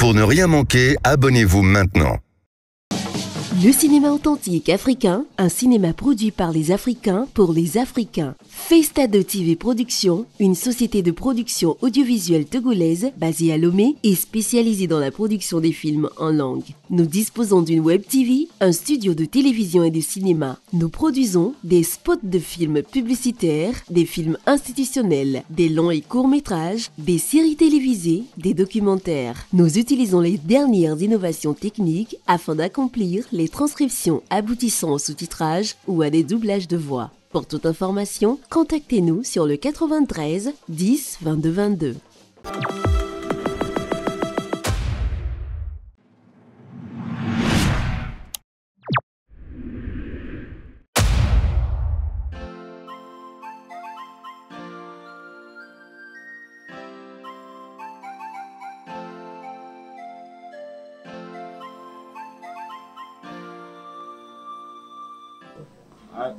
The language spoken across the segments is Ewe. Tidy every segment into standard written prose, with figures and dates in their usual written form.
Pour ne rien manquer, abonnez-vous maintenant. Le cinéma authentique africain, un cinéma produit par les Africains pour les Africains. Festado TV Productions, une société de production audiovisuelle togolaise basée à Lomé et spécialisée dans la production des films en langue. Nous disposons d'une web TV, un studio de télévision et de cinéma. Nous produisons des spots de films publicitaires, des films institutionnels, des longs et courts métrages, des séries télévisées, des documentaires. Nous utilisons les dernières innovations techniques afin d'accomplir les transcriptions aboutissant au sous-titrage ou à des doublages de voix. Pour toute information, contactez-nous sur le 93 10 22 22.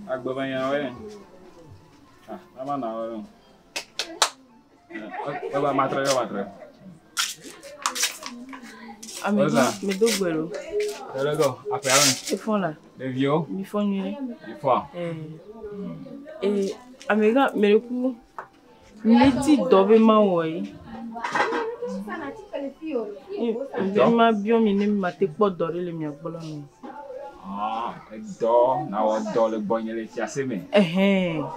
Agbemenyawoe. Ah, mama na wo. Eba matre, eba matre. Amegã, medo gbe lo. Elego, aƒea me. Efɔ la. Ɖeviwo. Mi fɔ nyuie. Mi fɔa. Ee, amegã, me ɖe ku. Mi di dɔ be mawɔ ye. Be ma biɔ mi ne ma te kpɔ dɔ ɖe le mia gbɔ la me. Ah, edɔ, nawɔ dɔ le gbɔnye le fiase me. Ɛhɛn.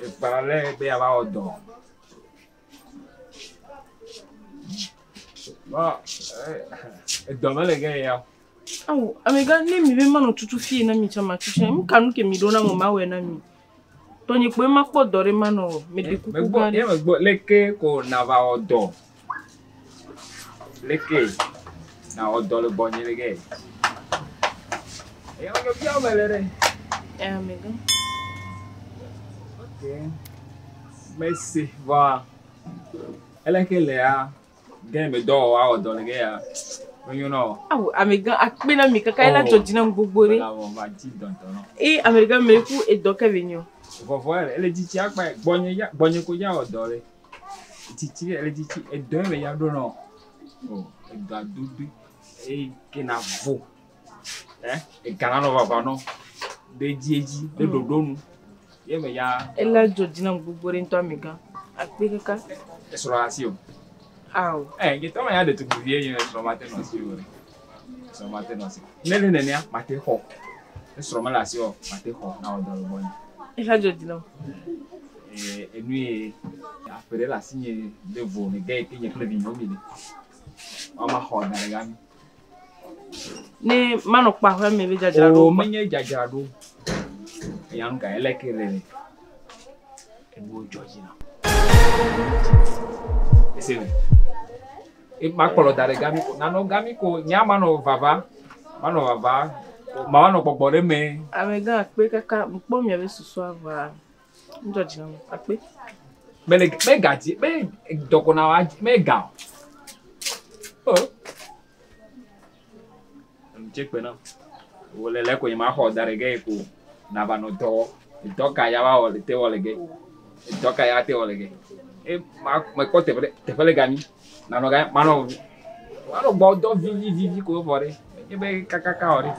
Ekpara lɛ be yeava wɔ dɔ. Bɔn, edɔ mele ge ya o. Awo, amegã ne mi be manɔ tutu fie na mi tsã ma tutu. Nu ka nu ke mi ɖo na mo mawɔe na mi. Tɔnye kpoe ma kpɔ dɔ ɖe manɔ wɔ. Meɖe kuku Megbɔ, gã ye ɖe. megbɔ, leke ko nava wɔ dɔ. Leke nawɔ dɔ le gbɔnye le ge. Eye menye biawo mele ɖe. Ɛ amegã. Ok. Mesi vɔa, eleke lea, ge me dɔ wɔ awɔ dɔ le ge ya, menyo na o. Awo, amegã akpe na mi kaka ela dzɔ dzi nam gbogbo ɖe. Mela ma dzi dɔntɔ nɔ. Eye amegã me ɖe ku edɔ ke be nyo. Vɔvɔ ele, ele dzitsi akpa ye, gbɔnye ya, gbɔnye ko ya wɔ dɔ le. Dzitsi, ele dzitsi, edɔ ye me ya ɖo nɔ. O, edɔ adodoe eye ke na vo. Ɛ, ega nanɔ vava nɔ. Ɖe edzi edzi, ɖe ɖoɖo nu. Ye me ya. Ela dzɔ dzi nam gbogbo ɖe ŋutɔ amegã. Akpe kaka. Esrɔ̃ asi o. Awo. Ɛ, nye tɔ me ya ɖetugbivi ye nye srɔ̃ mate nɔ asi o ɖe. Srɔ̃ mate nɔ asi. Ne le nenea, mate xɔ. Ne srɔ̃ mele asi o, mate xɔ na wɔ dɔ le gbɔnye. Ela dzɔ dzi nam. Ee, enu ye aƒe ɖe le asinye ɖe vo ne ge yi ke nye kple vinyewo mi le. Woama xɔ da ɖe gami. Ne manɔ kpɔ aƒea me be dzadzraɖo. O, menye dzadzraɖo. Eya nu ka eleke le le. Enuwo dzɔ dzi nam. Ese me. E makplɔ da ɖe gami ko. Nanɔ gami ko nya manɔ vava. Manɔ vava. Ma manɔ gbɔgbɔ ɖe me. Amegã akpe kaka ŋkpɔ miabe susua vɔa ŋdzɔ dzi nam akpe. Mele me gadzi me dɔkɔ na wa me ga o. O. Enu tse kpe nam. Wòle le ko nye ma xɔ da ɖe ge ko nava nɔ dɔ wɔ. Dɔ ka ya va wɔ le te wɔ le ge. Dɔ ka ya te wɔ le ge. E ma mekpɔ teƒe ɖe teƒe le gami. Nanɔ ga manɔ manɔ gbɔ dɔ vivi vivi ko vɔ ɖe. Nye be kakaka wɔ ɖe.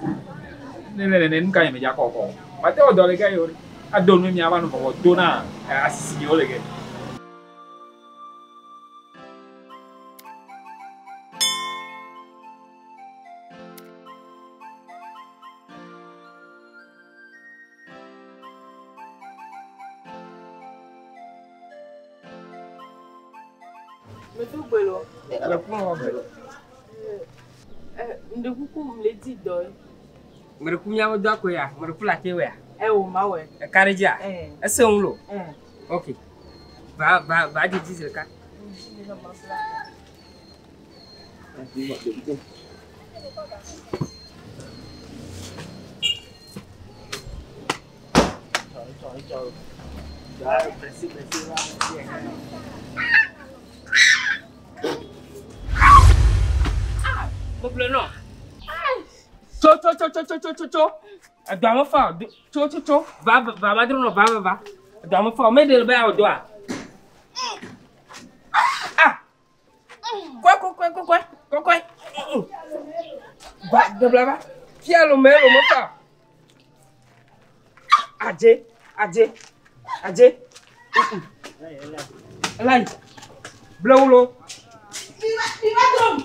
Ne le nene nu ka nye me dza kɔ kɔ. Ma te wɔ dɔ le ge yo ɖe. Ado nu mia va nɔ vɔvɔ do na asisi wo le ge. Medo gbe lo. Le kplɔ wɔ be. Ɛ ŋɖe kuku mle di dɔ ye. Me ɖe ku míawo do akɔe ya, me ɖe ku le ate wɔea. Ɛ wo ma wɔe. Eka ɖe dzia? Ɛ. Ese ŋu lo. Ɛ. Ok. Va va va dzidzi zi ɖeka. Megblɔ nɔ. Tso tso tso tso tso tso tso tso. Edɔa me fa o. Tso tso tso. Va va va dro nɔ va va va. Edɔa me fa o. Me ɖe le be awɔ dɔa. Ah! Debla va. Fia lo me lo me fa. Adze, adze, adze. Lai. Blewulo. Mi va dom.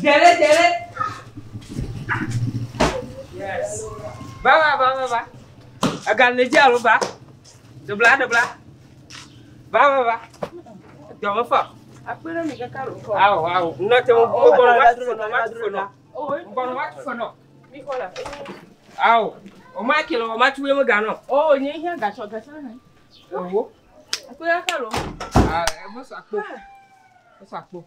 Dele, dele. Yes. Va, va, va, va, va. Aga le dzi alo va. Debla, debla. Va, va, va. Dɔ me fa. Akpe ɖe mi kaka lo kɔ. Awo, awo. Nɔ te mo gbɔnɔ va tu fɔnɔ, va tu fɔnɔ. Gbɔnɔ va tu fɔnɔ. Mi xɔ la. Awo. O ma kele o ma tu ye me ganɔ. O nye hiã gatsɔ gatsɔ hã. Ewo. Akpe kaka lo. Ah, mo sɔ akpo. Mo sɔ akpo.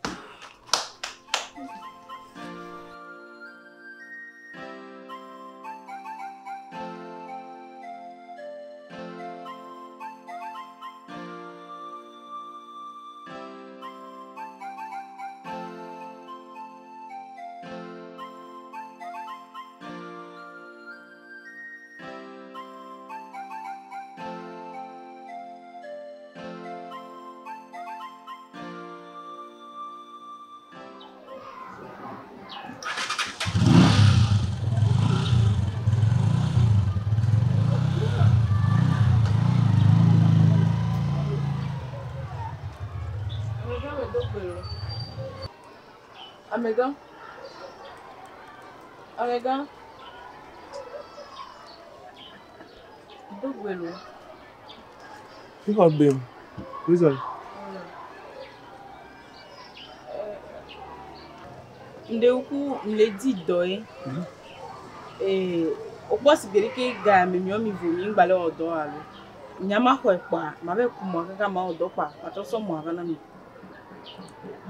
Amegã me do gbe lo. Amegã. Amegã. Do gbe lo. Fífɔ gbem. Wizard. Ŋɖewu ŋle di dɔ ye. Ee, wokpɔ si gbe ɖeke ga me miɔ mi vo mi ŋgba le wɔ dɔ alo. Nya ma xɔe kpɔa, ma be ku mɔa kaka ma wɔ dɔ kpɔa, matsɔ sɔ mɔa va na mi.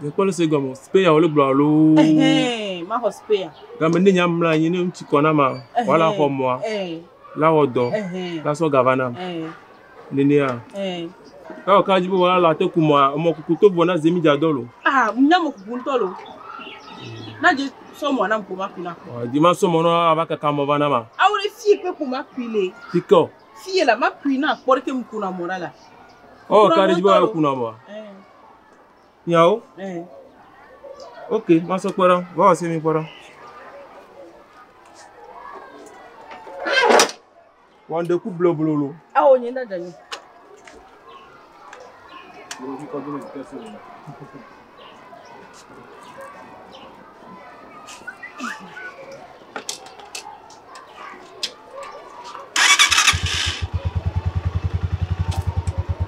Mekpɔ le se gɔme. Speya wole gblɔ alo. Ɛhɛn, ma xɔ speya. Game ne nya mlɔ anyi ne ŋuti kɔ na ma, wala xɔ mɔa, Ɛɛ, la wɔ dɔ, ɛhɛn, la sɔ ga va nam. ɛɛ, Nenea. ɛɛ. Ewɔ ka dzi be wala la te ku mɔa, emɔ kuku to vɔ na zemidza dɔ lo. Ah, nya mo kuku ŋutɔ lo. Na dze sɔ mɔa nam ko ma kui na. Ɔ, di ma sɔ mɔ nɔ ava kaka mɔ va na ma. Awo ɖe fie pe ko ma kui le. Fike o. Fie la ma kui na kpɔ ɖeke mu kuna mɔ la la. Ɔ ka ɖe dzi be wala kuna mɔa. Ɛɛ, Nyawo. ɛɛ. Ok, ma sɔ kpɔ ɖa. Va wɔ se mi kpɔ ɖa. Wɔn ɖeku bloblo lo. Awo nye ŋda dza nyo.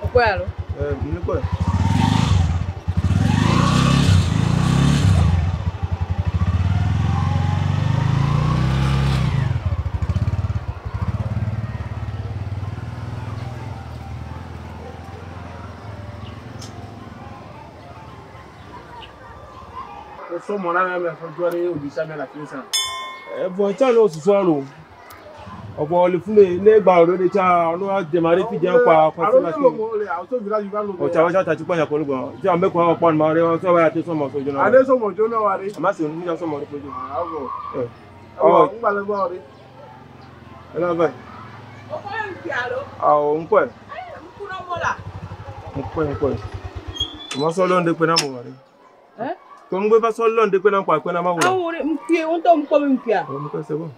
Okpɔe alo? Ɛɛ, mi kpɔe. Evɔ tsa ne wosusua lo. Ɔbɔ le funu ne gba ɖo ɖe tsa no démarrer fi dze kpa kɔsi la fi. Ɔtsa wɔtsa tsa tukpa nyakɔ gbɔ. Tí ame kɔ kpɔ numa ɖe sɔ ba ya te sɔmɔ so dzona. Ade sɔmɔ dzona wa ɖe. Ama se nu ya sɔmɔ ɖe kodzo. Awɔ. Ɔ Ŋgbalẽ gbɔ ɖe. ela va. Okpɔe ŋkui alo? Awɔ ŋkɔe. Ŋku na mɔ la. Ŋkɔe ŋkɔe. O ma sɔ lɔn de kpe na mo wa ɖe. Ɛ? Ko ŋgbe va sɔ lɔn de kpe na kɔ akpe na ma wo. Awo ɖe ŋkui ŋutɔ ŋkpɔ be ŋkuia. Ɔ ŋkɔe c'est bon.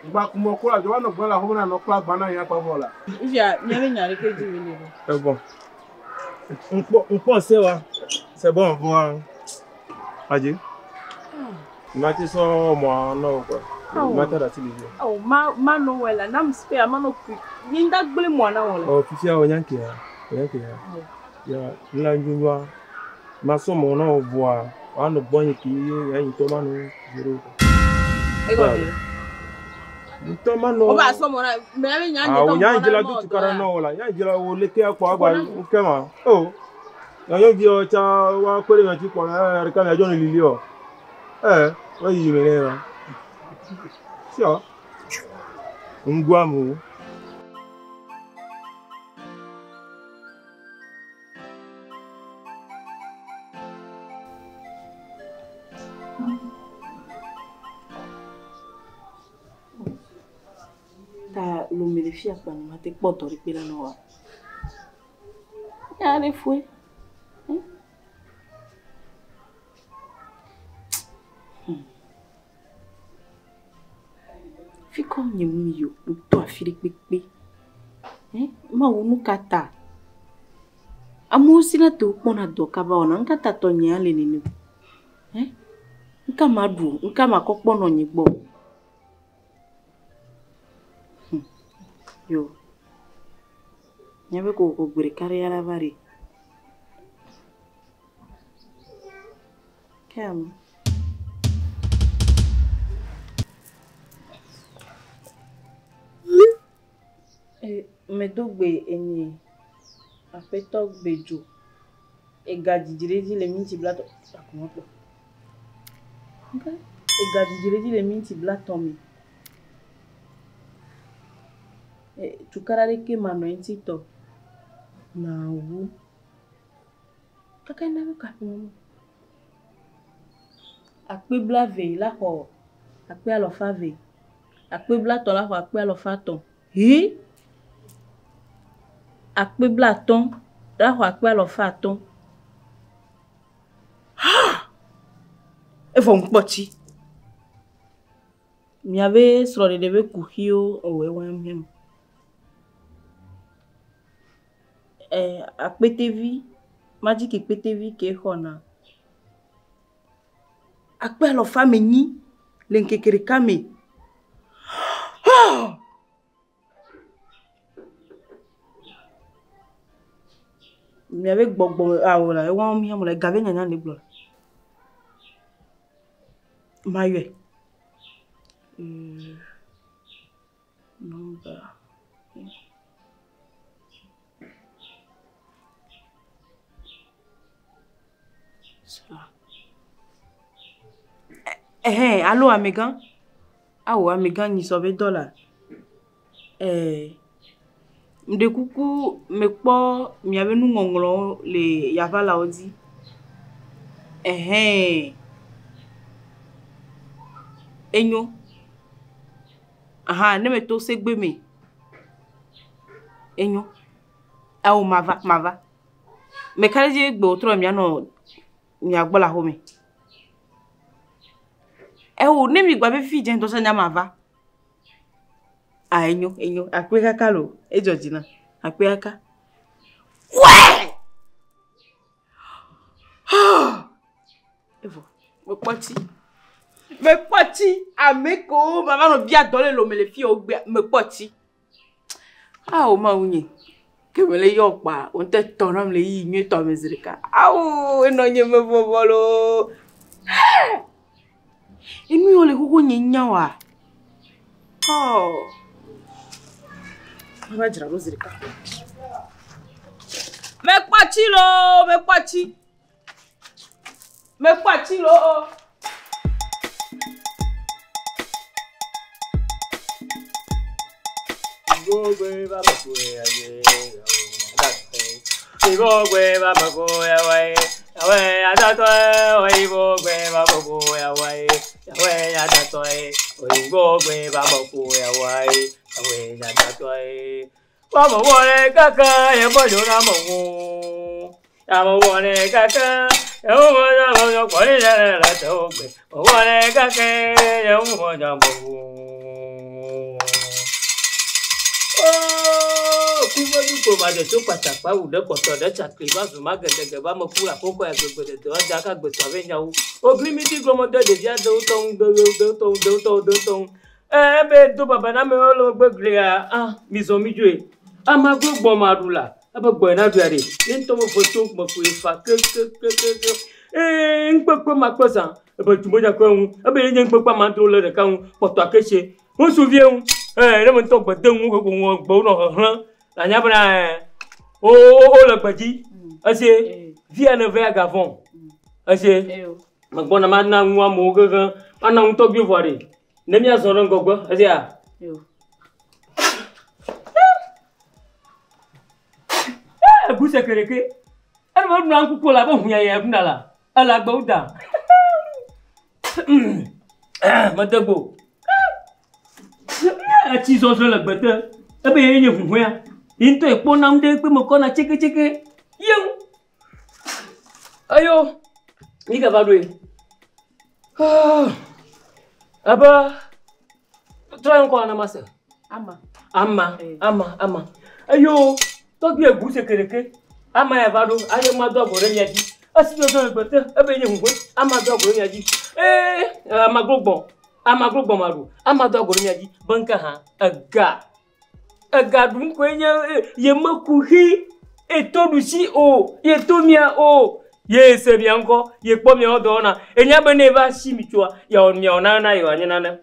Gba kumɔ kura jɔ wa nɔ gbɔ la ko bena nɔ kura gbana ya kpa vɔ la. Ifia nye be nya ɖeke dzi mi le. C'est bon. Ŋkpɔ ŋkpɔ se wa. C'est bon voa. Adze. Ma te sɔ mɔa nɔ quoi. Ma te ɖe asi le dzi. Awo ma ma nɔ wɔe la nam speya ma nɔ kui. Nye ŋda gblẽ mɔa na wɔ la. Ɔ fifia o nya ke ya. O nya ke ya. Ya nla nyunyua. Ma sɔ mɔ nɔ voa. Wa nɔ gbɔ nye ke ye ya ŋutɔ ma nɔ zero. Egɔ de. Ŋutɔ ma nɔ. O ba sɔ mɔ na mɛ be nya nye Awɔ tɔ nya mɔ dzila na do mɔ tukara dɔ nɔ la. o la. Nya dzila wo leke akpɔ agba ŋke ma. O. Nyɔnuvi tsa wa kpe ɖe miatsi kpɔ na ɖeka miadzɔ ne lili o. Ɛ wa yi me ne ma. Sio. Ŋgua mu. Ta lome le fia kpa nye ma te kpɔ dɔ ɖe kpe la nɔ wa. Nya ɖe foe. Ɖeke nye mu yi o. Ŋtɔ afi ɖe kpekpe. Ẽ, Mawu nu ka ta? Amewo sina te wokpɔna dɔ kaba wɔna. Nu ka ta tɔnye ya le nene? Ẽ, nu ka maɖu? Nu ka makɔ kpɔ nɔnye gbɔ? Yo. Nye be kokoko gbe ɖeka ɖe ya la va ɖe. Ke ame. Medo gbe enye aƒetɔ gbedzo. Ega dzidzi ɖe edzi le minti blatɔ̃. Akɔmɔkpɔ. Ega dzidzi ɖe edzi le minti blatɔ̃ me. Tukaɖa ɖeke manɔ eŋuti tɔ. Mawu. Kaka na be kaƒomɔ. Akpe blave la xɔ akpe alɔfa ve. Akpe blatɔ̃ la xɔ akpe alɔfa tɔ̃. Hii! Akpe blatɔ̃ la xɔ akpe alɔfa atɔ̃. Ha! Evɔ ŋkpɔ tsi. Miabe srɔ̃ɖeɖe be kuxiwo ewɔe wɔm hɛm. Akpetevi, madziki kpetevi ke xɔna akpe alɔfa ame enyi le ŋkeke ɖeka me. Miabe gbɔgbɔ awo la ewa mía mo le gabe nyanya le gblɔ. Mayɔe. Number. Ɛhɛn, alo amegã. Ao, amegã nyisɔ be dɔ la. Eh, ŋɖe kuku mekpɔ miabe nuŋɔŋlɔwo le yaʋalawo dzi. Ɛhɛn, enyo. Aha, ne meto segbe me. Enyo. Ao, mava, mava. Meka ɖe edzi be gbe wòtrɔ mianɔ mia gbɔ le axome. Eo, ne mi gba be fi dze ŋutɔ tsã nya mava. Ah, enyo, enyo. Akpe kaka lo. Edzɔ dzi nam. Akpe kaka. Wɛɛ! Evɔ, mekpɔ tsi. Mekpɔ tsi. Ame kewo mava nɔ bia dɔ le lome le fi wo gbea, mekpɔ tsi. Ao Mawu nye, ke mele yɔ kpa, wò ŋutɔ tɔ nam le ɣeyiɣi nyuietɔ me zi ɖeka. Ao, enɔ nye me vɔvɔ loo. Enu yiwo le xoxo nye nya oa? Oh. Mava dzra ɖo zi ɖeka. Mekpɔ tsi loo, mekpɔ tsi. Mekpɔ tsi loo. Ebe do baba na amewo le megbe glia, ah, mizɔ midzoe. Amaglo gbɔ maɖu la, ebe gbɔe na ɖuia ɖe. Ye ŋutɔ me ve to me ƒoe fa kekekekeke. Ee, ŋkpekpe makpe zã, ebe dzumedza kpe ŋu, ebe ye nye ŋkpekpe amadro le ɖeka ŋu, kpɔtɔ aketse. Ŋutsuvie ŋu, ee, ne me ŋutɔ gbe de ŋu koko ŋu gbewo nɔ xexlẽ. Anya bena, ee, wo, wo, wo le gbedzi. Ese, via ne ve agavɔn. Ese, megbɔna mana nu amewo kekeŋ, mana nu tɔgbi vɔa ɖe. Ne míazɔ ɖe ŋgɔgbe, esea? Egu se keɖeke. Ene me ɖuna ŋkuku le abe hunyanya ɖuna la, ele agbewo da. Mede go. Etsi zɔzɔ le gbe te. Ebe ye nye huhuea. Ye ŋutɔ ekpɔ nam ɖe kpe mekɔna tseketseke. Yewu. Eyo, mi gava ɖoe. Ebe Trɔ ŋkɔ na ma se. Ama. Ama, ama, ama. Eyo, tɔgbi egu sekeleke. Ama ya va ɖo, aye ma do ago ɖe mia dzi. Esi do do gbete, ebe nye ŋugbe. Ama do ago ɖe mia dzi. Ee, ama gbɔgbɔ. Ama gbɔgbɔ ma ɖu. Ama do ago ɖe mia dzi. Be ŋke hã, ega. Ega ɖu ŋkɔe nye ye mekuxi. Eto ɖusi o, ye to mia o. Ye se mia ŋkɔ, ye kpɔ miawo dɔwɔna. Enya be ne va si mi tsoa, yeawɔ miawo nana yewoanye nane.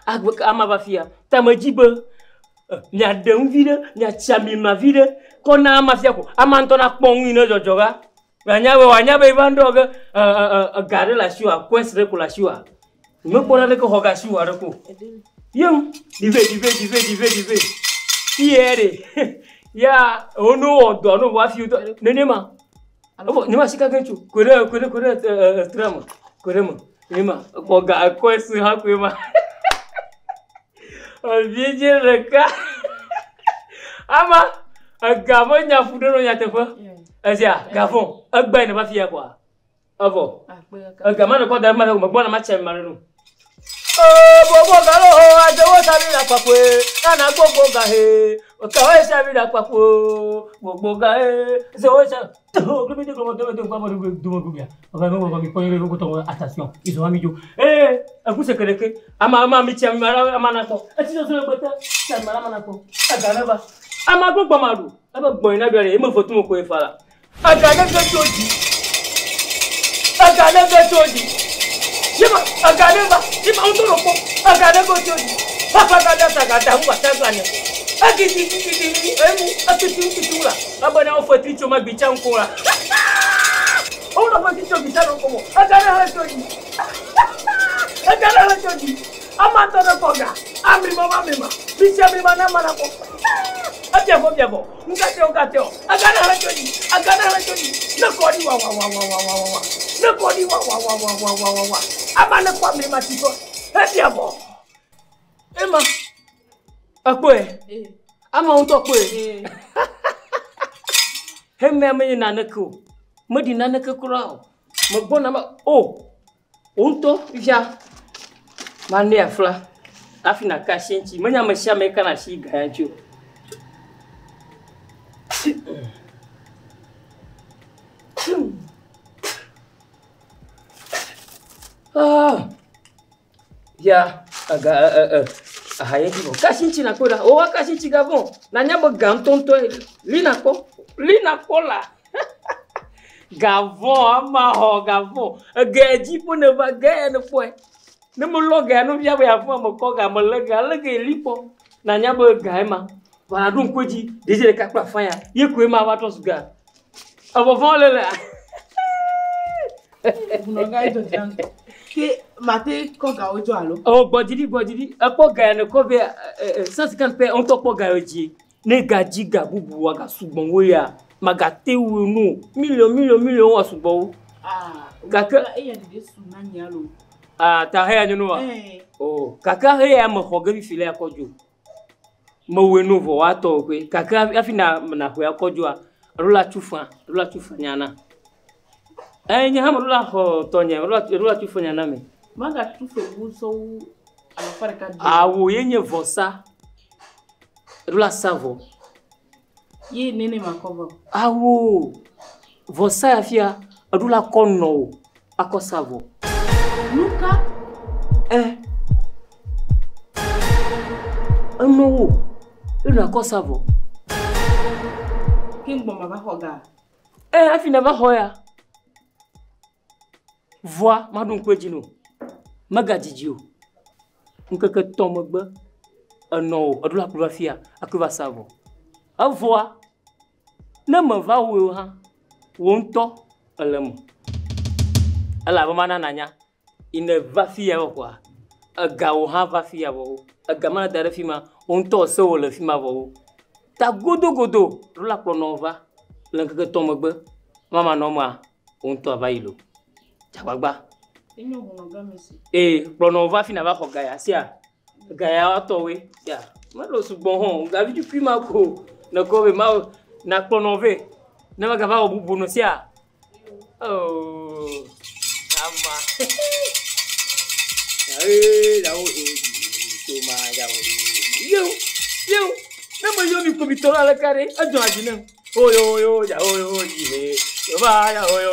Agbe ama va fia. Tamedzi be miaɖe nu vi ɖe, miatsi ami ma vi ɖe, kɔ na ama fia ko. Ama ŋutɔ nakpɔ nu yi ne dzɔdzɔ ga. Wòanya be wòanya be eva ŋdɔ ge ga ɖe le asiwòa, coins ɖe ko le asiwòa. Mekpɔ naneke xɔ ga asiwòa ɖe ko. Yem, dive, dive, dive, dive, dive. Fiye ɖe. Ya, wo no wɔ dɔ no vɔ hafi wotɔ nenema. Evɔ ne ma sika ge tso koe ɖe koe ɖe koe ɖe tre me koe ɖe me. Nenema xɔ ga coins hã koe ma. Evidzĩ ɖeka. Ama ega me nya fu ɖe nɔ nyateƒe. Esia gavɔ egbe ne va fia koa. Evɔ. Ega ma ne kɔ da ɖe ma me gbɔna ma tse ma ɖe nu. Gbogbo galo adewo sabi la kpakpoe nana gbogbo gahe kawo sabi la kpakpo gbogbo gahe zewo sa attention ils ont mis eh eku sekeleke ama ama mi tsi ama ama na kpɔ etsi soso gbete tsi ama ama na kpɔ ega ne va ama gbogbo ma ɖu ebe gbɔn yina ɖua ɖe eme fɔ tumo koe fa la ega ne ge tso dzi ega ne ge tso dzi yima ega ne va yima ŋutɔ nɔ kpɔ ega ne ge tso dzi papa ga da sa ga da ŋu ata gba ne egidi gidi emu ekiti kiti la ebe ne wofɔ ti tso ma gbitsa ŋku la wonɔ fɔ ti tso gbitsa ŋku mo ega ne he tso dzi ega ne he tso dzi ama ŋutɔ ne kɔ ga amlima ma amlima bisi amlima ne ma na kpɔ ebiavɔ biavɔ ŋkate ŋkate o ega ne he tso dzi ega ne he tso dzi ne kɔ ɖi wa wa wa wa wa wa wa ne kɔ ɖi wa wa wa wa wa wa wa wa ama ne kɔ amlima ti kɔ ebiavɔ ema ekpɔe ama ŋutɔ kpɔe hemea menye naneke o meɖi naneke kura o megbɔna ma o wo ŋutɔ fifia manɛ afla hafi naka asi eŋuti menye ame sia ame kana asi ga ya ŋuti o. Ah. Ya, aga aha ye dzi vɔ. Kasi ŋuti nakpɔ ɖa. O kasi ŋuti gavɔ. Nanya be ga ŋutɔŋutɔe li nakpɔ. Li nakpɔ la. Gavɔ ama xɔ gavɔ. Ege dzi ƒo ne va ge ya ne kpɔe. Ne melɔ ga nu fia be yeafɔ ame kɔ ga me lé ga lé ge li kpɔ. Nanya be ga ema. Va ɖo ŋku edzi. Ɖevi ɖeka kple afã ya. Ye koe ma va trɔ zu ga. Evɔvɔ le lea. Bunɔ ga ye dzɔdzɔ ŋutɔ. Ke mate kɔ gawo dzɔ alo? O gbɔdzi gbɔdzi ekpɔ ga ya ne kɔ vɛ 150 pɛ ŋutɔ kpɔ ga dzi. Ne ga dzi ga bubu wa ga sugbɔ wo ya magate wo nu million million million wa sugbɔ wo. Ah, Gake- eya ɖeɖe su na nye alo? Ah, ta heya nyɔnu wa. Eh, O gake heya me xɔ ge fifi le akɔ dzo. Mewɔe nu vɔ woatɔ wo koe gake hafi na na xɔe akɔ dzoa eɖo la tu fa eɖo la tu fa nya na. Ɛ nye hã meɖo la xɔ tɔnye eɖo la tu fa nya na me. magatu fe wu sɔwu alafa ɖeka de. Awo ye nye vɔsa. Eɖo la sa vɔ. Ye nene ma kɔ vɔ. Awo vɔsa ya fia eɖo la kɔ nɔ o akɔ sa vɔ. Nu ka? Ɛ enɔ wo eɖo akɔ sa vɔ. Ke ŋgbɔ ma va xɔ ga. Ɛ hafi nava xɔ ya. Vɔa maɖo ŋku edzi no. Megadzidzi o. Ŋkeke tɔ̃ megbe enɔ o eɖo la kplɔ va fia akɔ va sa vɔ. Evɔa ne meva wɔe o hã wò ŋutɔ ele me. Elabe mana nanya yi ne va fia vɔ koa ega wò hã va fia vɔ wo. Ega ma ne da ɖe fi ma wò ŋutɔ se wò le fi ma vɔ wo. Ta godogodo ɖo la kplɔ nɔ va le ŋkeke tɔ̃ megbe mama nɔ mea wò ŋutɔ ava yi lo. Dzagbagba. Enyo hunɔ ga me si. Ee kplɔ nɔ va fi na va xɔ ga ya sia. Ga ya woatɔwoe sia. Mele sugbɔ hã o. Gavi tukui ma ko ne kɔ be ma na kplɔ nɔ vɛ. Ne megava wɔ bubu nɔ sia. Oh, ama. Ee, la wo to ma. Yewo, yewo, ne meyɔ mi ko mi tɔ ɖe aleke ɖe, edzɔ dzi nam. Oyo, oyo, ya oyo, yi, yoba, ya oyo,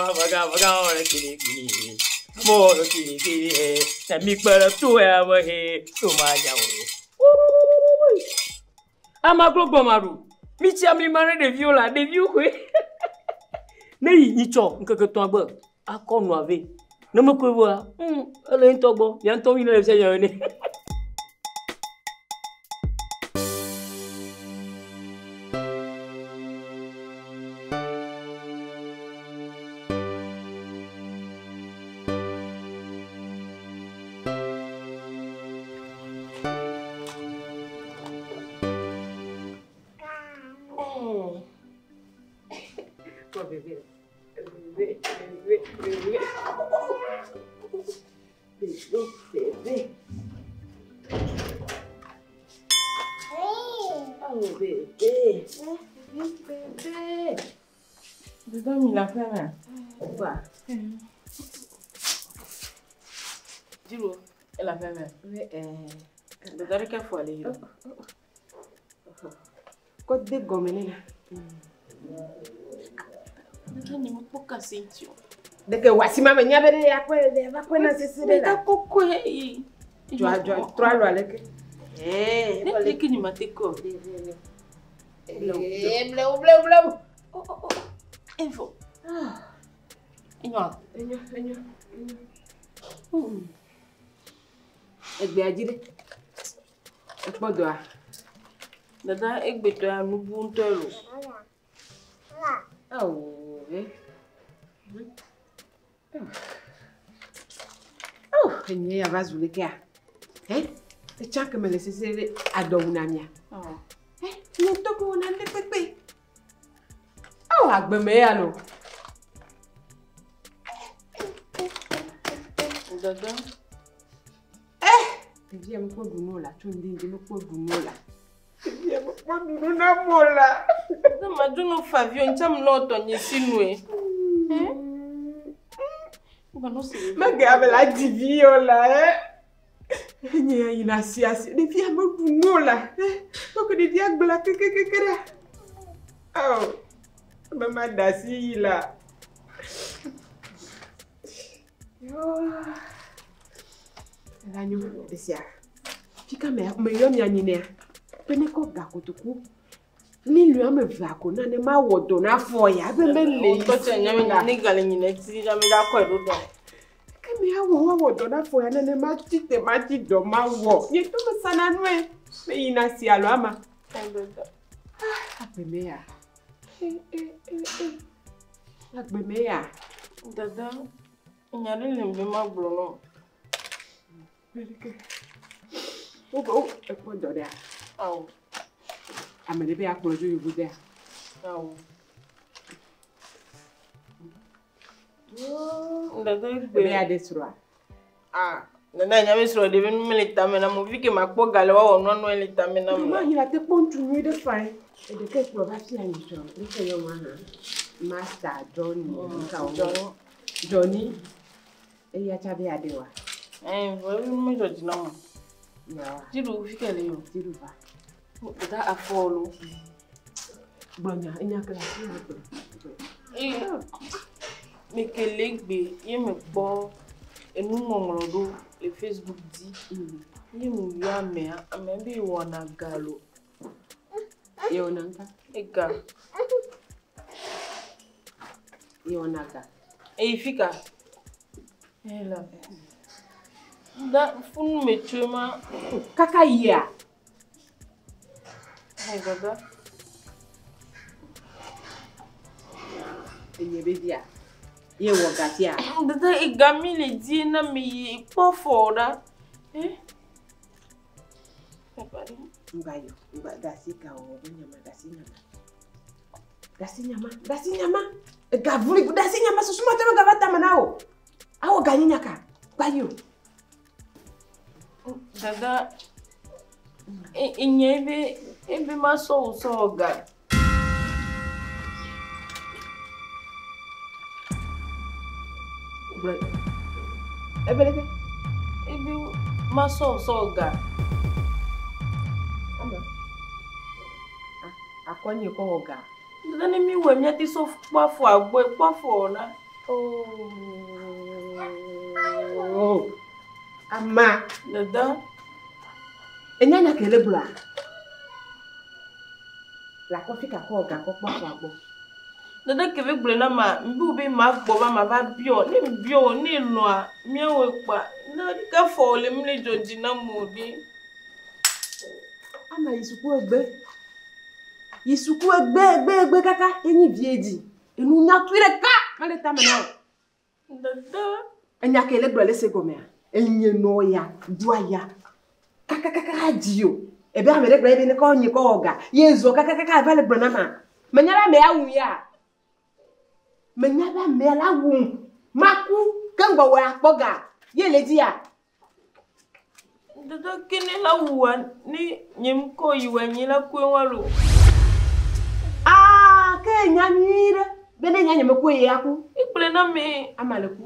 avaga, avaga, ore, kini, kini. Mo, kini, kini, he, na mi kpere tu ya, me, he, soma, ya oyo. Amaglo gbɔ ma ɖu. Mi tsi amli ma ɖe ɖeviwo la, ɖeviwo koe. Ne yi nyitsɔ ŋkeke tɔ̃a gbe, akɔ nua vɛ. Ne mekɔe vɔa, ele ŋutɔ gbɔ. Mia ŋutɔ mi ne le fia miawo ene. Dada mi la fẹ́ mẹ́. Wa. Jiro, e la fẹ́ mẹ́. Dada ɖe kɛ fɔ ale yi. Kɔ de gɔmɛ ne la. Dada nye mekpɔ kase ŋuti o. Deke wasi ma me nya be ɖe akpɔe ɖe va kpɔe na sese ɖe la. Meda kɔkɔe yi. Dzɔ dzɔ trɔ alɔ aleke. Ne leke nye ma te kɔ. Blewu blewu blewu. Evɔ. Enyoa. Enyo enyo enyo. Egbea dzi ɖe. Ekpɔ dɔa. Dada egbetɔ ya nubu ŋutɔ lo. Awo he. Oh, enye ya va zu lekea. He? Etsã ke me le sese ɖe adɔwu na mia. He, nye ŋutɔ ko wɔna nu ɖe kpekpe. Awo agbeme ya lo. Dada. Ɖevia mekpɔ ɖu nu o la, tso ŋdi ŋdi mekpɔ ɖu nu o la. Ɖevia mekpɔ ɖu nu na mo la. Dada ma dzo no fa vi o ŋtsam nɔ tɔ nye si nue. Mege ame la dzi vi o la ɛ. Nye ya yina asi asi. Ɖevia meɖu nu o la. Kɔkɔ ɖevia gblã kekekeke ɖa. Awo, ame ma da asi yi la. Ela nyo esia. Fika me meyɔ mia nyi nea. Be ne kɔ gakotoku. Mi lu ame evea ko na ne mawɔ dɔ na afɔ ya be mele yi Tɔ tse nye ne gale nyi ne ti la mi la kɔe ɖo dɔ. Ke mi awɔ woawɔ dɔ na afɔ ya nene ma tsi te ma tsi dɔ ma wɔ. Nye to me sana nue. Me yina si alo ama. Agbeme ya. Agbeme ya. Dada, nya ɖe le be magblɔ nɔ. Wo wo ekpɔ dɔ ɖea? Awo. Ame ɖe be akplɔ dzo yevu dea? Awo. Dada egbe. Ebe ya ɖe srɔ̃a? Ah, dada nya be srɔ̃ ɖe be nu mele tame na mo vi ke makpɔ ga le woawɔ nua nua le tame na mo. Ma yi la te kpɔ ŋutsu nyui ɖe fae. Eɖeke kplɔ va fia nyi srɔ̃. Ŋkɛ yɔ ma hã. Master Johnny. Nka wo. Johnny. Eya tsa be ya ɖe wa. Vɔ ebi nu medzɔ dzi na mo. Yawa. Dziɖu fi ke le yo. Dziɖu va. Dada afɔ lo. Gblɔ nya enya ke la fi ya gblɔ. Mekele gbe ye mekpɔ enuŋɔŋlɔ ɖo le Facebook dzi. Ye meyɔ amea, amea be yewɔna ga lo. Yewɔna ŋka? Ega. Yewɔna ga. Eyi fi ka? Ela. Da funu me tso ma. Kaka yia? Hey, dada. Enye be via. Ye wɔ ga fia? Dada ega mi le di na mi yi kpɔ fɔ ɖa. Ŋgba yɔ, ŋgba dasi ka wɔ be nyama, dasi nyama. Dasi nyama, dasi nyama. Ega vuli, dasi nyama susu ma te me gava tame na wo. Awɔ ga nyi nyaka. Gba yɔ. Dada, enye ebe ebe ma sɔ wo sɔ ga. Gblɔ. Ebe leke? Ebe ma sɔ wo sɔ ga. Akɔ nye kɔ wɔ ga. Dada ne mi wɔ míate sɔ kpɔ afɔ agbɔe kpɔ afɔ na. Oh. Ama. Dada. Enya nya ke le gblɔa? Le akɔ fi ka kɔ wɔ ga kɔ kpɔ afɔ agbɔ. Dada ke ve gblɔe na ma, mbi be ma gbɔ va ma va biɔ. Ne biɔ ne lɔa míawɔe kpɔa. Ne ɖeka fɔ le mi le dzɔ dzi na mo ɖe. Ama yi suku egbe. Yi suku egbe egbe egbe kaka enyi vie dzi. Enu nyatui ɖeka mele tame na o. Dada. Enya ke le gblɔ le se gɔmea? Enye nɔ ya, doa ya. Kakakaka dzi o. Ebe ame ɖe gblɔ ebe ne kɔ nye kɔ wɔ ga. Ye zɔ kakakaka va le gblɔ na ma. Menya be amea wu ya. Menya be amea la wum. Maku ke ŋgbɔ wɔ akpɔ ga. Ye le dzi ya. Dada ke ne la wua ne nye ŋkɔ yi wɔ nye la koe wa lo. Aa ke nya nyui ɖe. Be ne nya nye me koe ya ku. Egblɔe na me. Ama le ku.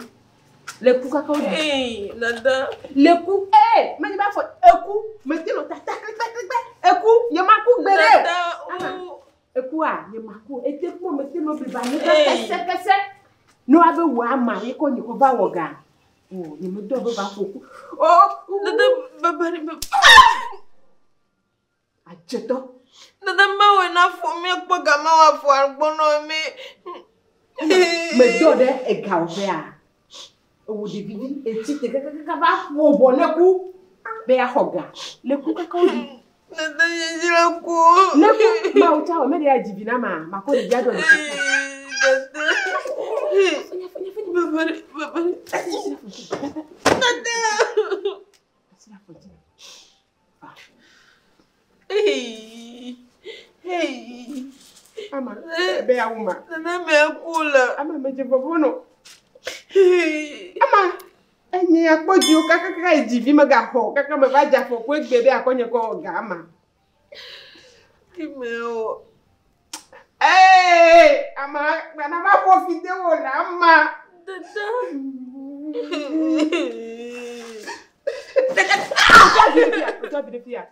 Le ku kaka wo. Ee dada. Le ku. Ee menye be afɔ eku. Mete nɔ tata kpekpekpe. Eku nye ma ku gbe ɖe. Dada o. Ekua nye ma ku. Ete kpɔ mete nɔ bliba nye kese kese. Ne wa be wɔ ama ye kɔ nye kɔ va wɔ ga. O nye me dɔ be va ƒo ku. O. Dada baba ni baba. Adzetɔ. Dada mawɔe na fɔ mi kpɔ ga ma wɔ afɔ agbɔ nɔ mi. Me dɔ ɖe egawɔƒea. Ewo ɖevi vi etsi te kakakaka va ƒo ʋɔ ne ku. Be yaxɔ ga. Le ku kaka wo ɖi. Dada nye dzi le ku. Ne ku mawu tsa wɔ me ɖe ya dzi vi na ma. Makɔ ɖevia dɔ le ku. Dada. Baba ni baba ni. Dada. Hey. Hey. Ama ebe ya wu ma. Dada me ku la. Ama me dze vɔvɔ nɔ. Hey. Ama enye akpɔ dziwo kakaka yi dzi vi megaxɔ kaka me va dze afɔku egbe be akɔ nye kɔ wɔ ga ama. Kí me wɔ. Ee ama gbana va ƒo fi de wo la ama. Dada. Tɔ vi ɖe fia.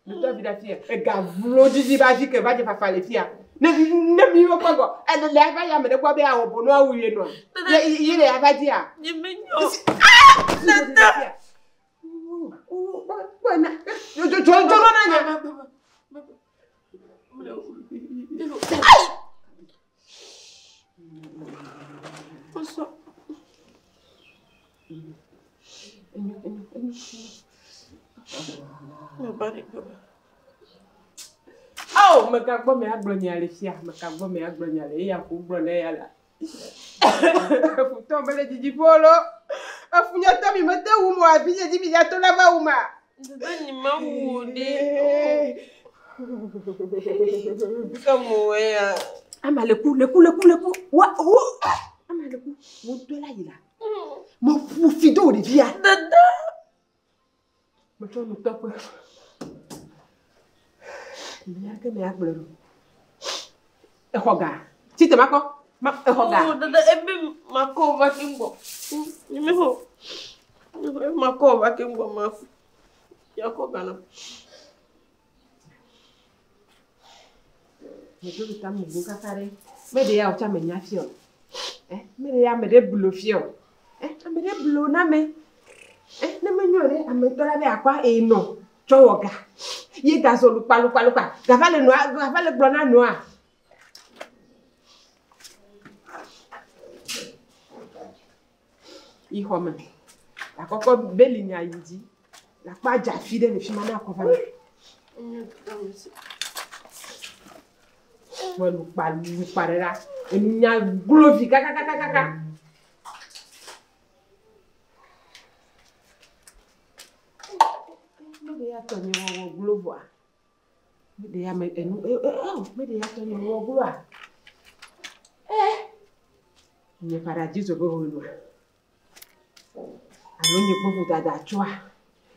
Tɔ vi ɖe fia. Ega vlo dzidzi va dzi ke va dze fafa le fia. Ne ne mi wo kpɔ gɔ ele le ava ya ame ɖe gbɔ be awɔ bonu awu ye nɔa. Ye ye le ava dzia. Nye me nyɔ. Dada. Dzɔ dzɔ na nya. Kɔsɔ. Baba ni baba. Awo meka gbɔ me agblɔ nya le fia. Meka gbɔ me agblɔ nya le eya ko gblɔ ne ya la. Futɔ be le dzidziƒo lo. Efunyatɔ mi mete wum o afi nye dzi mi ya to la va wum a. Dada nye ma wu ɖe. Ka mo wɔ ya. Ama le ku le ku le ku le ku wa wo. Ama le ku wo ŋutɔ la yi la. Me ƒo fi do ɖevia. Dada. Metsɔ nu tɔkpe. Nya ke me agblɔ ɖo. Exɔ ga. Tsi te makɔ. Ma exɔ ga. Oh, dada ebe makɔ va ke ŋgbɔ. Nye me xɔ. Makɔ va ke ŋgbɔ ma. Ya kɔ ga na. Me do ta me go kaka ɖe. Me ɖe ya wotsa me nya fiɔ. Eh, me ɖe ya ame ɖe blo fiɔ. Eh, ame ɖe blo na me. Eh, ne me nyɔ ɖe ame ŋutɔ la be akɔ enɔ tsɔ wɔ ga. Ye gazɔ lukpa lukpa lukpa. Gava le nɔa gava le gblɔ na nɔa. Yi xɔ me. Akɔkɔ beli nya yi dzi. La kpa dzafi ɖe le fi ma ne akɔ va me. Wɔ lukpa lukpa ɖe la. Enu nya glovi kakakakaka. Me ɖe ya tɔ nye wɔwɔ glo vɔa. Me ɖe ya me enu e e e me ɖe ya tɔ nye wɔwɔ gloa. Eh. Nye paradiso be wo nɔa. Alo nye kpɔ vodada tsoa.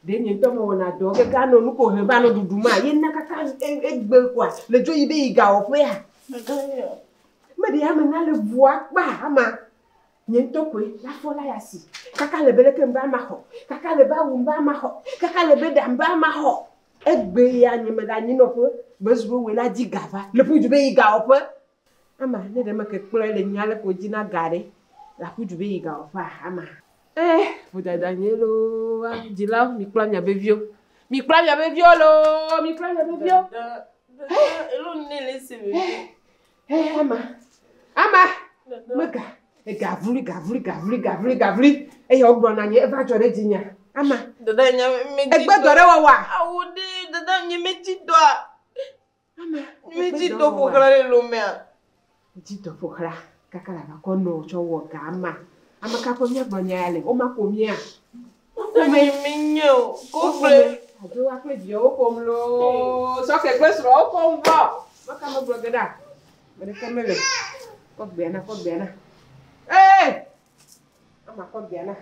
Ɖe nye ŋutɔ mewɔna dɔ keke anɔ nu ko hem va nɔ ɖuɖum ma ye na kaka egbe koa le dzo yi be yi gawɔƒea. Me ɖe ame na le ʋua kpa ama. Nye ŋutɔ koe la fɔ la ya si. Kaka le be leke ŋba ma xɔ. Kaka le be awu ŋba ma xɔ. Kaka le be ɖa ŋba ma xɔ. Egbe ya nye me le anyinɔƒe be zro woe la dzi ga va. Le ƒu du be yi gawɔƒe. Ama ne ɖe me ke kplɔe le nya le ko dzi na ga ɖe. Le aƒu du be yi gawɔƒea ama. Eh, vodada nye loo. Dzilawo mikplɔ miabe viwo. Mikplɔ miabe viwo loo. Mikplɔ miabe viwo. Elo ne le se bebe. Eh, ama. Ama. Mega. Gavli, gavli, gavli, gavli, gavli. Eye wogblɔ na nye eva dzɔ ɖe dzinya. Ama. Dada nya me dzi Egbe dɔ ɖe wɔwɔa? Awo ɖe dada nye me dzi dɔa. Ama. Me dzi dɔ ƒo xlã le lomea. Dzi dɔ ƒo xlã. Kaka la va kɔ nɔ tsɔ wɔ ga ama. Ame ka ƒe míagblɔ nya ya le? Woma ƒo mía. Dada nye me nye o. Ko gblẽ. Adzo wa kple viawo ƒom loo. Sɔkɛ kple srɔ̃wo ƒom vɔ. Meka megblɔ ge ɖa. Ame ɖeke mele. Kɔ gbea na, kɔ gbea na. Ee! Ama kɔ gbea na.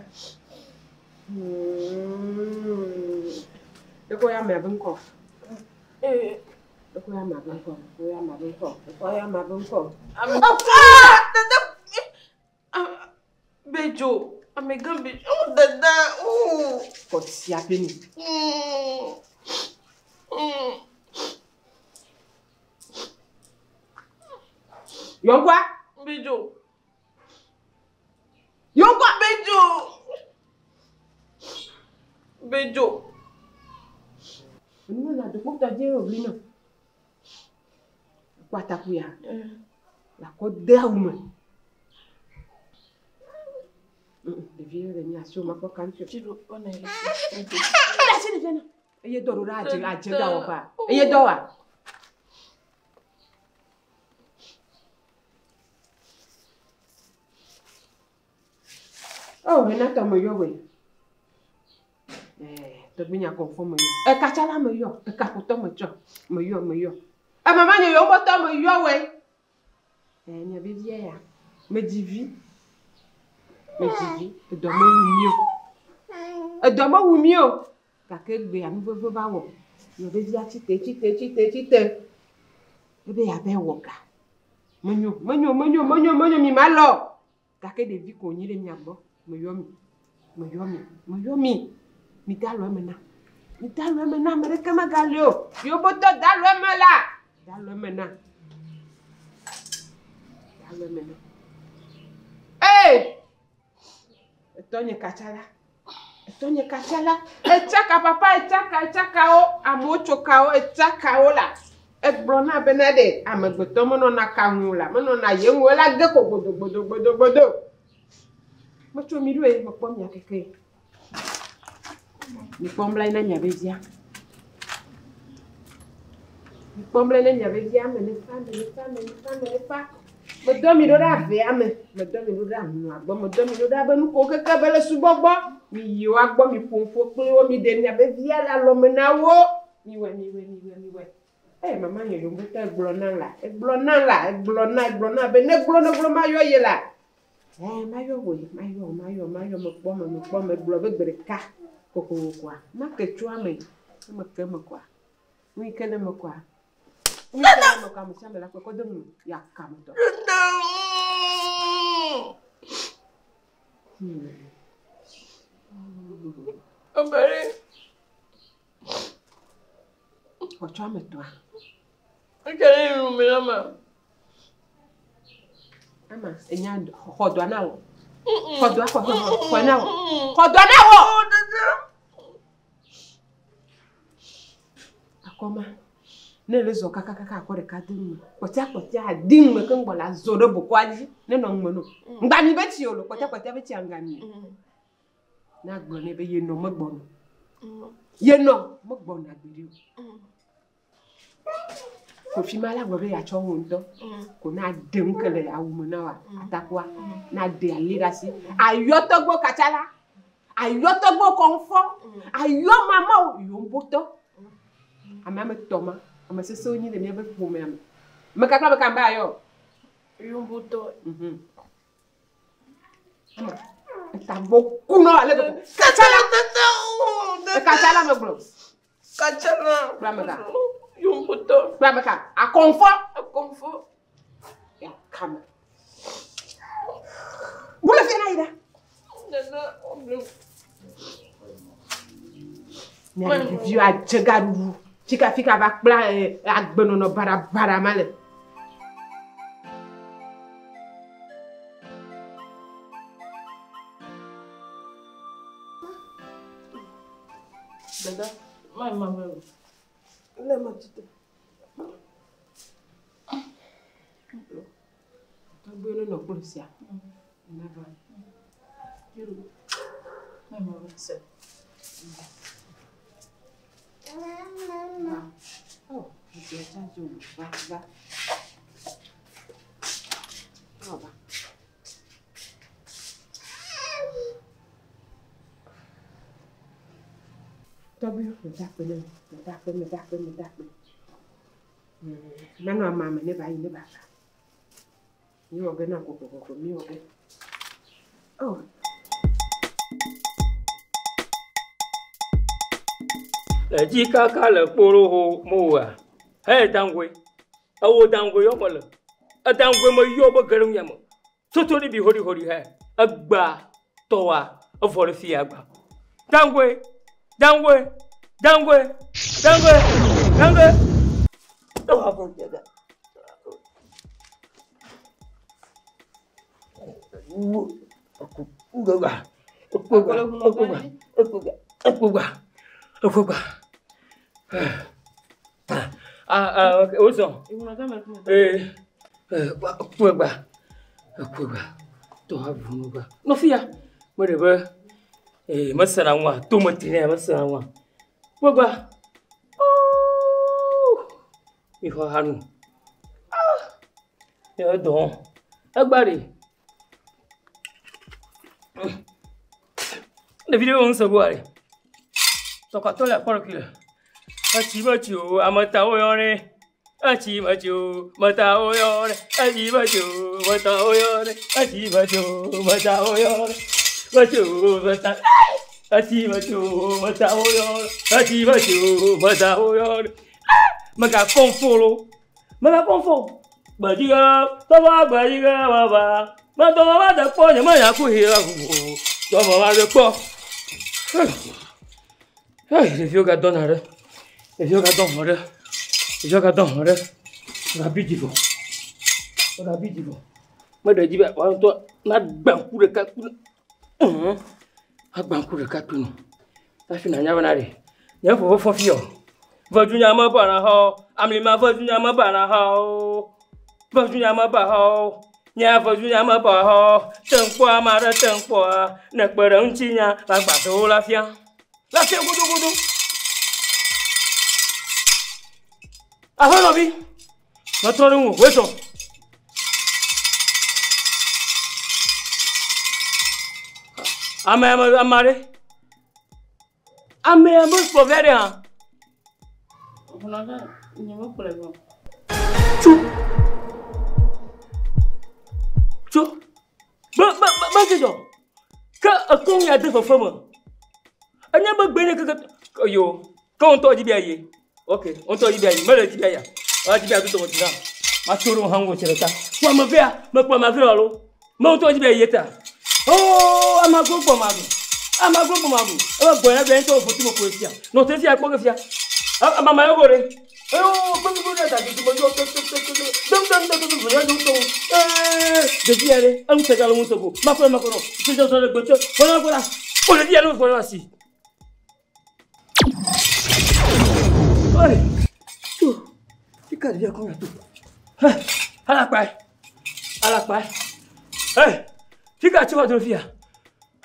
Ekɔ ya amea be ŋkɔ. Ekɔ ya amea be ŋkɔ. Ekɔ ya amea be ŋkɔ. Ekɔ ya amea be ŋkɔ. Ame. Dada. Bedzo. Amegã bedzo. Oh, dada. Oh. Kɔ sia ƒe nu. Yɔnkua? Bedzo. Yɔnkua? Bedzo. Bedzo. Enu na dokpɔtɔ dzi wòbli nɔ. Kpɔ ataku ya. La kɔ de awu me. Ɖevi le nye asi wo makpɔ kan tso. Ele asi ɖevia na. Eye dɔ ɖo ɖe adze adze gawɔƒea. Eye dɔ wa. Oh, Renata me yɔ wɛ. Tɔgbi nya kɔnfɔ me yɔ. Ekatsala me yɔ. Ekakutɔ me tsɔ. Me yɔ, me yɔ. Mama nye yɔ bɔtɔ me yɔ wɛ. Nya vevia ya. Me dzi vi. Me dzi vi. Edɔ me wu mi o. Edɔ me wu mi o. Gake egbea nu veve va wɔ. Nya vevia tsite, tsite, tsite, tsite. Ebe ya be wɔ ga. Menyo, menyo, menyo, menyo, menyo mi ma lɔ. Gake ɖevi ko nyi ɖe mia gbɔ. Me yɔ mi. Me yɔ mi. Me yɔ mi. Mi da lɔ eme na. Mi da lɔ eme na. Ame ɖeke megali o. Yobotɔ da lɔ eme la. Da lɔ eme na. Da lɔ eme na. Ee! Etɔ nye katsala. Etɔ nye katsala. Etsaka papa, etsaka, etsaka wo. Amewo tso kawo, etsaka wo la. Egblɔ na bena ɖe amegbetɔ menɔna ka ŋu la, menɔna ye ŋu la ge ko godo godo godo godo. Metso mi ɖoe, mekpɔ mia keke. Mikpɔ mla na mia vevia. Mikpɔ mla na mia vevia, me ne fa, me ne fa, me ne fa, me ne fa. Medɔ mi ɖo ɖe avea me, medɔ mi ɖo ɖe aŋua gbɔ, medɔ mi ɖo ɖe abe nuko keke be le subɔ gbɔ. Mi yi woa gbɔ, mi ƒo ƒo kpli wo, mi ɖe mia vevia le alɔme na wo. Miwɔe, miwɔe, miwɔe, miwɔe. Mama nye yombo tɔ egblɔ na la, egblɔ na la, egblɔ na, egblɔ na be ne gblɔ ne gblɔ ma yɔ ye la. Mayɔ woe, mayɔ, mayɔ, mayɔ, mekpɔ me, mekpɔ me, gblɔ be gbe ɖeka kokokoa. Ma ke tso ame, ame ke me koa. Nu yi ke ne me koa. Nu yi ke ne me koa, ame sia ame la kpe kɔ de nu, ya ka me tɔ. Obere. Xɔtsɔ ame tɔa. Ekele nu me na ma. Ama, enya xɔdɔa na wò. Xɔdɔa, xɔ, xɔ, xɔ, xɔe na wò. Xɔdɔa na wò. Akɔma. Ne le zɔ kakakaka akɔ ɖeka de nu me. Kpɔtia kpɔtia adi nu me keŋ gbɔ la zɔ ɖe bokɔa dzi ne nɔ ŋume no. Ŋgbami be tsi o lo, kpɔtia kpɔtia be tsi aŋgami. Na gblɔ nɛ be yenɔ megbɔnɔ. Yenɔ megbɔna gbeɖe o. Kofi ma la gblɔ be yeatsɔ wo ŋutɔ. Ko na ɖe nu ke le awu me na wa atakua. Na ɖe ali ɖe asi. Ayɔ tɔgbo katsala. Ayɔ tɔgbo kɔnfɔ. Ayɔ mamawo yombotɔ. Ame ame tɔ ma. Ame sesẽwo nyi le míaƒe ƒomea me. Me kakla me ka be ayɔ. Yombotɔ. Ama. Etagbo ku na ale gbegbe. Katsala. Katsala me gblɔ. Katsala. Kple ame ka? Yombotɔ. Kple ame ka? Akɔnfɔ. Akɔnfɔ. Ya kame. Bule fia na yi ɖa. Dada, oble. Mia ɖeviwo adze gaɖuɖu. Fika fika va kpla agbenɔnɔ baɖabaɖa ma le. Dada, ma ma me. Ne ma tite. Tɔgbe ne nɔ kplo sia. Ne va. Ma ma me se. Oh, va va. Va. Tɔgbe, me da kpe ne me da kpe me da kpe me da kpe. Manɔ ama me ne va yi ne va va. Mi wɔ ge na kokokoko mi wɔ ge. Oh. Edzi kaka le kporo mo wa. Hey dangwe. Ewo dangwe yɔ mele. Edangwe me yɔ be ge ɖe ŋunya me. Toto ɖi bi hori hori he. Egba tɔwa evɔ ɖe fi agba. Dangwe. Dangwe. Dangwe. Dangwe. Dangwe. Tɔwa vɔ dze. Ekugba. Ekugba. Ekugba. Ekugba. Ekugba. Ekugba. Ah ah ok, wozɔ. Ee ekugba. Ekugba. Tɔwa vɔ nugba. Nɔfia. Meɖe be ee mesena ŋua tome ti nɛ mesena ŋua. Kpegba. Ooo. Mixɔ ha nu. Ah. Yɔ dɔn. Egba ɖe. Ɖevi ɖewo ŋusẽ goa ɖe. Tɔkatɔ le akpɔ ɖokui le. Etsi metsi o, ametawo yɔ ɖe. Etsi metsi o, metawo yɔ ɖe. Etsi metsi o, metawo yɔ ɖe. Etsi metsi o, metawo yɔ ɖe. Metsi o, meta. Etsi metsi o, metawo yɔ ɖe. Etsi metsi o, metawo yɔ ɖe. Megakɔ ŋfo lo. Megakɔ ŋfo. Gbedziga, tɔba gbedziga baba. Metɔ va de kpɔ nye menya ku hi la ʋuʋu. Tɔba va de kpɔ. Hey, ɖeviwo gadɔna ɖe. Ɖeviwo gadɔ hɔn ɖe. Ɖeviwo gadɔ hɔn ɖe. Gabi dzi vɔ. Gabi dzi vɔ. Meɖe dzi be woa ŋutɔ nagbã ŋku ɖeka kpu. Agbã ŋku ɖeka kpu nu. Hafi nanya bena ɖe. Nye fofo fɔ fi o. Vedunya me bana xɔ. Amlima vedunya me bana xɔ. Vedunya me ba xɔ. Nye vedunya me ba xɔ. Te ŋkpɔ ame aɖe te ŋkpɔa. Ne kpe ɖe ŋutinya la gbãtɔwo la fia. La fia godogodo. Aƒenɔvi, metrɔ ɖe ŋu wezɔ. Ame ame ame aɖe. Ame ame kplɔ vi aɖe hã. Ʋunɔgã, nye mekplɔe vɔ. Tso. Tso. Be be be be dzidzɔ. Ke ekɔ ŋu ya de fefe me. Enye be gbe nye keke yo. Ke wo ŋutɔ dzi be ayi. Ok, wo ŋutɔ dzi be ayi. Mele dzi be aya. Wa dzi be adu tɔmɔ dzi na. Matso ɖe wo hã ŋu tsi ɖeka. Kpɔ ame vea, mekpɔ ame vea alo. Me ŋutɔ dzi be ayi ta. Oh, amago gbɔ ma ɖu. Amago gbɔ ma ɖu. Ebe gbɔ ya be ŋutɔ foto me koe fia. Nɔ te fia kpɔ ke fia. Amama yɔ go ɖe. Eyo, kpe mi go ɖe da didi me yɔ te te te te. Dem dem dem dem dem dem dem. Ee, ɖevi ya ɖe, eŋu te galo ŋu te go. Makɔ makɔ nɔ. Te dzɔ dzɔ ɖe gbe te. Fɔlɔ gbɔ la. O ɖevi ya ɖe fɔlɔ asi. Oi. Tu. Fika ɖevia kɔ ya tu. He, alakpae. Alakpae. He, fika tsi va do fia.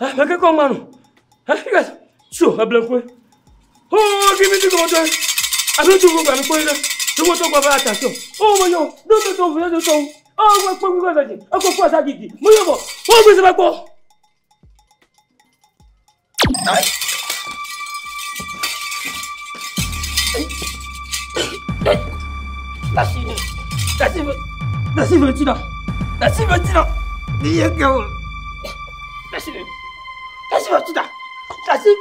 He, meke kɔ ŋma nu. He, fika tso eble ŋkue. Oh, give me the go to. Abe tu go mi kpɔ yi ɖe. Tu go to gbɔ va attention. Oh, mo yo. Do do do do do do. Oh, wo kpɔ gbɔ va dzi. Ekɔ kpɔ asa didi. Mo yo bɔ. Wo gbese va kpɔ. Dasi me ti na. Dasi me ti na. Ni ye ke o. Dasi me. Dasi me ti na. Dasi.